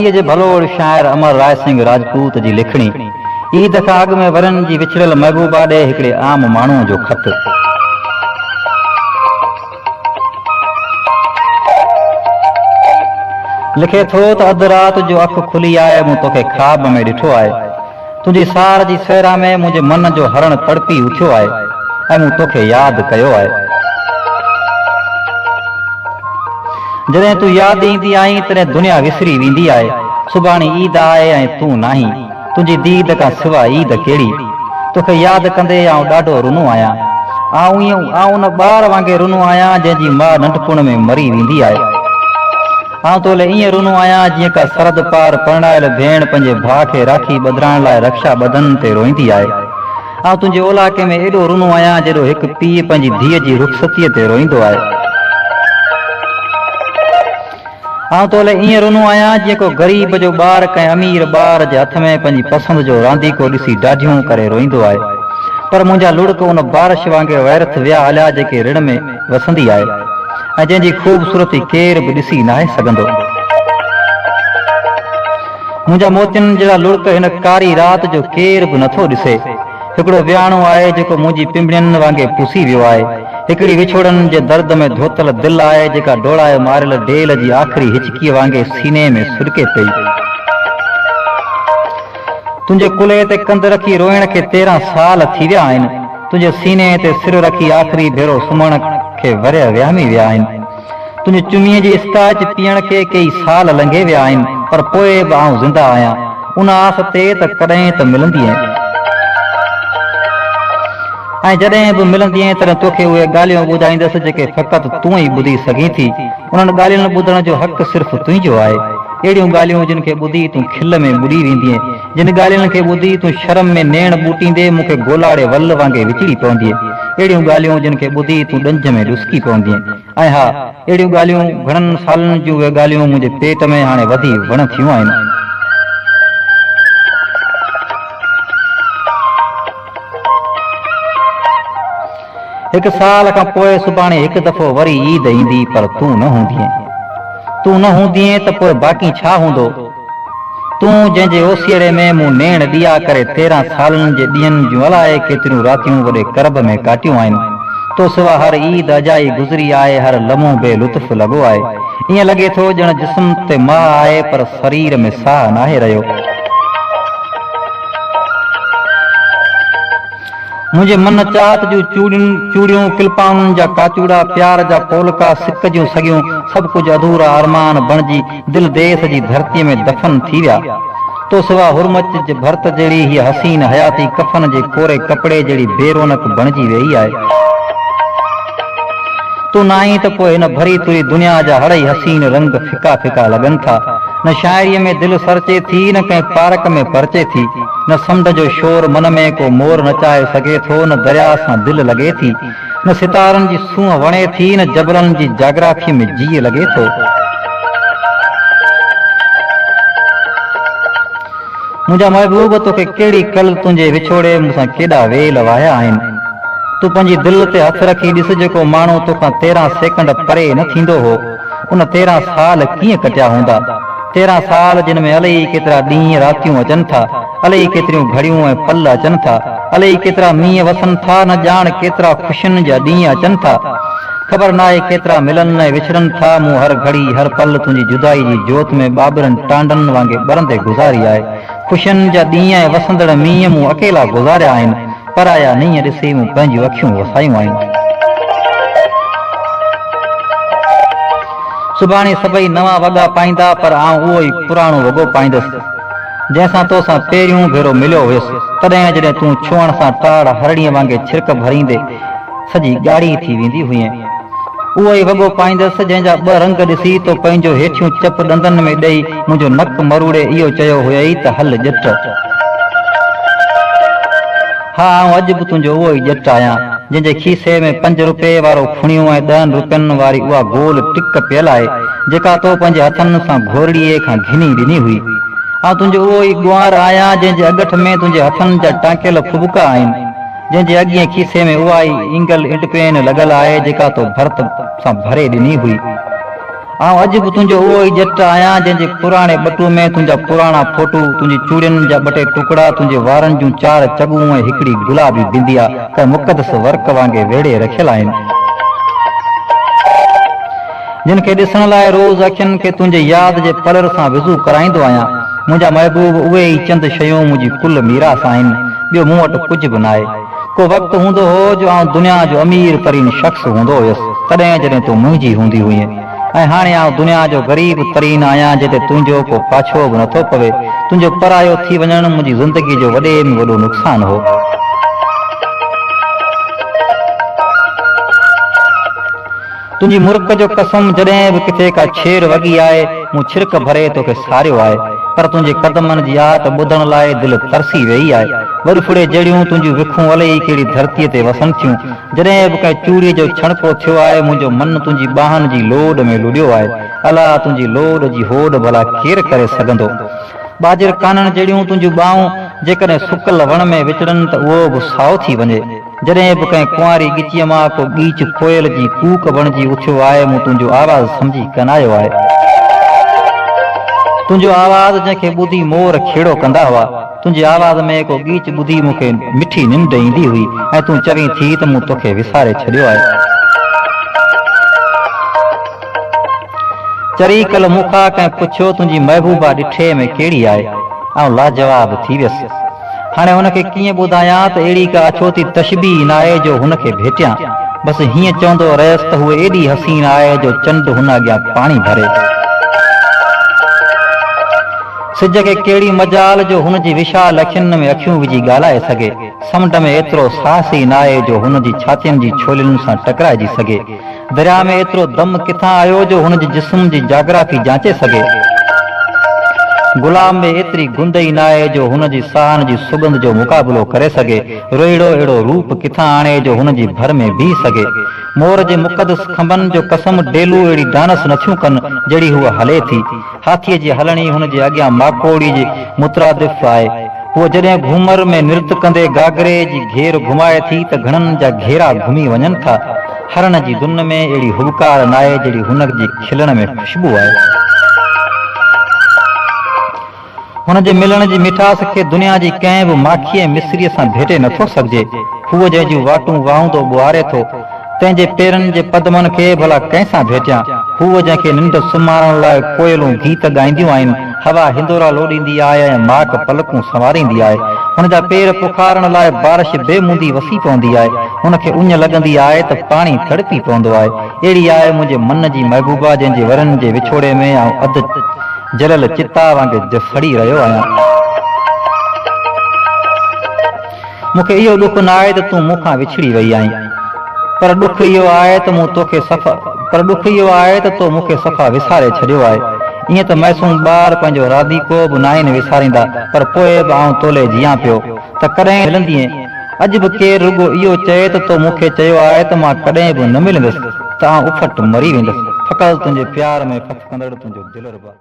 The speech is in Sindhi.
سنڌيء جي ڀلوڙ شاعر امر راء سنگهه راجپوت جي لکڻي، عيد کان اڳ ۾ ورهين جي وڇڙيل محبوبا ڏي هڪڙي عام ماڻهوء جو خط. لکي ٿو ته اڌ رات جو اک کلي آهي مون توکي خواب ۾ ڏٺو آهي. تنهنجي سار جي صحرا ۾ منهنجي من جو هرڻ تڙپي اٿيو آهي ۽ مون توکي ياد ڪيو آهي. جڏهن تون ياد ايندي آهين تڏهن دنيا وسري ويندي آهي. سڀاڻي عيد آهي ۽ تون ناهين. تنهنجي ديد کان سوا عيد ڪهڙي؟ توکي ياد ڪندي آئون ڏاڍو رنو آهيان. آئون آئون ان ٻار وانگي رنو آهيان جنهن جي ماء ننڍپڻ ۾ مري ويندي آهي. آئون تو لئه ائين رنو آهيان جيئن ڪا سرحد پار پرڻايل ڀيڻ پنهنجي ڀاء کي راکي ٻڌرائڻ لاء رڪشا ٻڌن تي روئيندي آهي. آئون تنهنجي اولاڪي ۾ ايڏو رنو آهيان جيڏو هڪ پيء پنهنجي ڌيء جي رخصتيء تي روئيندو آهي. آئون تو لئه ائين رنو آهيان جيئن ڪو غريب جو ٻار ڪنهن امير ٻار جي هٿ ۾ پنهنجي پسند جو رانديڪو ڏسي ڏاڍيون ڪري روئيندو آهي. پر منهنجا لڙڪ ان بارش وانگي ويرٿ ويا هليا جيڪي رڻ ۾ وسندي آهي ۽ جنهن جي خوبصورتي ڪير به ڏسي ناهي سگهندو. منهنجا موتين جهڙا لڙڪ هن ڪاري رات جو ڪير به نٿو ڏسي. هڪڙو وياڻو آهي جيڪو منهنجي پنبڻين وانگي پسي ويو آهي. هڪڙي وڇوڙن جي درد ۾ ڌوتل دل آهي جيڪا ڊوڙائي ماريل ڊيل جي آخري هچڪيء وانگي سيني ۾ سڏڪي پئي. تنهنجي ڪلهي تي ڪنڌ رکي روئڻ کي 13 سال ٿي ويا آهن. تنهنجي سيني تي سر رکي آخري ڀيرو سمهڻ کي ورهيه ويامي ويا آهن. تنهنجي چميء جي اسڪاچ پيئڻ کي ڪيئي سال لنگهي ويا آهن، پر پوء به آئون زنده آهيان، ان آس تي ته ڪڏهن ته ملندينء. ۽ جڏهن به ملندينء تڏهن توکي اهي ڳالهيون ٻڌائيندس، جيڪي فقط تون ئي ٻڌي سگهين ٿي. انهن ڳالهين ٻڌڻ جو حق صرف تنهنجو آهي. اهڙيون ڳالهيون جن کي ٻڌي تون کل ۾ ٻڏي ويندينء. جن ڳالهين کي ٻڌي تون شرم ۾ نيڻ ٻوٽيندي مون کي گولاڙي ول وانگي وچڙي پوندينء. اهڙيون ڳالهيون جن کي ٻڌي تون ڏنجهه ۾ ڏسڪي پوندينء. ۽ ها، اهڙيون ڳالهيون، گهڻن سالن جون اهي ڳالهيون منهنجي پيٽ ۾ هاڻي وڌي وڻ ٿيون آهن. هڪ سال کان پوء سڀاڻي هڪ دفعو وري عيد ايندي پر تون نه هوندينء. تون نه هوندينء ته پوء باقي ڇا هوندو؟ تون جنهن جي اوسيئڙي ۾ مون نيڻ ڏيئا ڪري 13 سالن جي ڏينهن جون الائي ڪيتريون راتيون وڏي ڪرب ۾ ڪاٽيون آهن. تو سوا هر عيد اجائي گذري آهي، هر لمحو بي لطف لڳو آهي. ائين لڳي ٿو ڄڻ جسم تي ماهه آهي پر سرير ۾ ساهه ناهي رهيو. منهنجي من چاهت جون چوڙين، چوڙيون، ڪلپائن جا ڪاچوڙا، پيار جا پولڪا، سڪ جون سڳيون، سڀ ڪجهه اڌورا ارمان بڻجي دل ديس جي ڌرتيء ۾ دفن ٿي ويا. تو سوا هرمچ جي ڀرت جهڙي هيء حسين حياتي ڪفن جي ڪوري ڪپڙي جهڙي بي رونق بڻجي ويئي آهي. تون ناهين ته پوء هن ڀري تري دنيا جا هڙئي حسين رنگ ڦڪا ڦڪا لڳن ٿا. نه شاعريء ۾ دل سرچي ٿي، نه ڪنهن پارڪ ۾ پرچي ٿي. نه سمنڊ جو شور من ۾ ڪو مور نچائي سگهي ٿو، نه درياء سان دل لڳي ٿي. نه ستارن جي سونهن وڻي ٿي، نه جبلن جي جاگرافيء ۾ جيء لڳي ٿو. منهنجا محبوب توکي ڪهڙي ڪل تنهنجي وڇوڙي مون سان ڪيڏا ويل واهيا آهن. تون پنهنجي دل تي هٿ رکي ڏس جيڪو ماڻهو توکان 13 سيڪنڊ پري نه ٿيندو هو ان 13 سال ڪيئن ڪٽيا هوندا. 13 سال جن ۾ الئي ڪيترا ڏينهن راتيون اچن ٿا، الئي ڪيتريون گهڙيون ۽ پل اچن ٿا، الئي ڪيترا مينهن وسن ٿا نه ڄاڻ ڪيترا خوشين جا ڏينهن اچن ٿا. خبر ناهي ڪيترا ملن ۽ وڇڙن ٿا، مون هر گهڙي، هر پل تنهنجي جدائي جي جوت ۾ ٻاٻرن ٽانڊن وانگي ٻرندي گذاري آهي. خوشين جا ڏينهن ۽ وسندڙ مينهن مون اڪيلا گذاريا آهن، پرايا نينهن ڏسي مون پنهنجيون اکيون وسايون آهن. سڀاڻي سڀئي نوان وڳا پائيندا، پر آئون اهو ئي پراڻو وڳو پائيندس، جنهن سان تو سان پهريون ڀيرو مليو هيس، تڏهن جڏهن تون ڇهڻ سان ٽاڙ هرڻيء وانگي ڇرڪ ڀريندي سڄي ڳاڙهي ٿي ويندي هئين. اهو ئي وڳو پائيندس، جنهن جا ٻه رنگ ڏسي تو پنهنجو هيٺيون چپ ڏندن ۾ ڏئي منهنجو نڪ مروڙي اهو چيو هيئي ته هل ڄٽ. ها، آئون اڄ به تنهنجو اهو ئي ڄٽ آهيان، جنهن جي کيسي ۾ پنج رپئي وارو ڦڻيون ۽ ڏهن رپين واري اها گول ٽڪ پيل آهي، جيڪا تو پنهنجي هٿن سان گهورڙيي کان گهني ڏني هئي. آئون تنهنجو اهو ئي ڳنوار آهيان، جنهن جي اڳٺ ۾ تنهنجي هٿن جا ٽانڪيل ڦٻڪا آهن. جنهن جي اڳئين کيسي ۾ اها ئي اينگل انڊپين لڳل آهي جيڪا تو ڀرت سان ڀري ڏني هئي. آئون اڄ به تنهنجو اهو ئي ڄٽ آهيان، جنهن جي پراڻي ٻٽو ۾ تنهنجا پراڻا فوٽو، تنهنجي چوڙين جا ٻه ٽي ٽڪڙا، تنهنجي وارن جون چار چڳون ۽ هڪڙي گلابي بنديا ڪنهن مقدس ورق وانگي ويڙهي رکيل آهن. جن کي ڏسڻ لاء روز اکين کي تنهنجي ياد جي پلر سان وضو ڪرائيندو آهيان. منهنجا محبوب اهي ئي چند شيون منهنجي ڪل ميراث آهن، ٻيو مون وٽ ڪجهه به ناهي. ڪو وقت هوندو هو جو آئون دنيا جو امير ترين شخص هوندو هيس، تڏهن جڏهن تون منهنجي هوندي هئين. ۽ هاڻي آئون دنيا جو غريب ترين آهيان جنهن تي تنهنجو ڪو پاڇو به نٿو پوي. تنهنجو پرايو ٿي وڃڻ منهنجي زندگي جو وڏي ۾ وڏو نقصان هو. تنهنجي مرڪ جو قسم جڏهن به ڪٿي ڪا ڇير وڳي آهي، مون ڇرڪ ڀري توکي ساريو آهي. پر تنهنجي قدمن جي آهٽ ٻڌڻ لاء دل ترسي ويئي آهي. وڏڦڙي جهڙيون تنهنجون وکون الائي ڪهڙي ڌرتيء تي وسن ٿيون. جڏهن به ڪنهن چوڙيء جو ڇڻڪو ٿيو آهي، منهنجو من تنهنجي ٻانهن جي لوڏ ۾ لڏيو آهي. الا! تنهنجي لوڏ جي هوڏ ڀلا ڪير ڪري سگهندو؟ ٻاجهر ڪانن جهڙيون تنهنجون ٻانهون جيڪڏهن سڪل وڻ ۾ وچڙن ته اهو به سائو ٿي وڃي. جڏهن به ڪنهن ڪنواري ڳچيء مان ڪو ڳيچ ڪوئل جي ڪوڪ بڻجي اٿيو آهي، مون تنهنجو آواز سمجهي ڪنايو آهي. تنهنجو آواز جنهن کي ٻڌي مور کيڙو ڪندا هئا. تنهنجي آواز ۾ ڪو ڳيچ ٻڌي مون کي مٺي ننڊ ايندي هئي ۽ تون چوين ٿي ته مون توکي وساري ڇڏيو آهي. چري ڪل مون کان ڪنهن پڇيو تنهنجي محبوبا ڏٺي ۾ ڪهڙي آهي؟ آئون لاجواب ٿي ويس. هاڻي هن کي ڪيئن ٻڌايان ته اهڙي ڪا اڇوتي تشبيهه ناهي جو هن کي ڀيٽيان. بس هيئن چوندو رهيس ته هوء ايڏي حسين آهي جو چنڊ هن اڳيان پاڻي ڀري. سج کي ڪهڙي مجال جو هن جي وشال اکين ۾ اکيون وجهي ڳالهائي سگهي. سمنڊ ۾ ايترو ساهس ئي ناهي جو هن جي ڇاتين جي ڇولين سان ٽڪرائجي سگهي. درياء ۾ ايترو دم ڪٿان آيو جو هن جي جسم جي جاگرافي جانچي سگهي. گلاب ۾ ايتري گند ئي ناهي جو هن جي ساهن جي سڳنڌ جو مقابلو ڪري سگهي. روهيڙو اهڙو روپ ڪٿان آڻي جو هن جي ڀر ۾ بيهي سگهي. مور جي مقدس کنڀن جو قسم ڊيلو اهڙي ڊانس نٿيون ڪن جهڙي هوء هلي ٿي. هاٿيء جي هلڻي هن جي اڳيان ماڪوڙي جي مترادف آهي. هوء جڏهن گهومر ۾ نرت ڪندي گاگري جي گهير گهمائي ٿي ته گهڻن جا گهيرا گهمي وڃن ٿا. هرڻ جي دن ۾ اهڙي هٻڪار ناهي جهڙي هن جي کلڻ ۾ خوشبو آهي. هن جي ملڻ جي مٺاس کي دنيا جي ڪنهن به ماکي ۽ مصريء سان ڀيٽي نٿو سگهجي. هوء جنهن جون واٽون واهوندو ٻوهاري ٿو، تنهن جي پيرن جي پدمن کي ڀلا ڪنهن سان ڀيٽيان؟ هوء جنهن کي ننڊ سمهارڻ لاء ڪوئلون گيت ڳائينديون آهن، هوا هندورا لوڏيندي آهي ۽ ماڪ پلڪون سنواريندي آهي. هن جا پير پکارڻ لاء بارش بي موندي وسي پوندي آهي. هن کي اڃ لڳندي آهي ته پاڻي تڙپي پوندو آهي. اهڙي آهي منهنجي من جي محبوبا جنهن جي ورن جي وڇوڙي ۾ آئون اڌ جليل چتا وانگي سڙي رهيو آهيان. مون کي اهو ڏک ناهي ته تون مون کان وڇڙي وئي آهين، پر ڏک اهو آهي ته مون توکي صفا پر ڏک اهو آهي ته تو مون کي صفا وساري ڇڏيو آهي. ائين ته معصوم ٻار پنهنجو رانديڪو به ناهن وساريندا، پر پوء به آئون تولي جيان پيو ته ڪڏهن ملندينء. اڄ به ڪير رڳو اهو چئي ته تو مون کي چيو آهي ته مان ڪڏهن به نه ملندس ته آئون اڦٽ مري ويندس. فقط تنهنجي پيار ۾ ڦٿڪندڙ تنهنجو دلربا.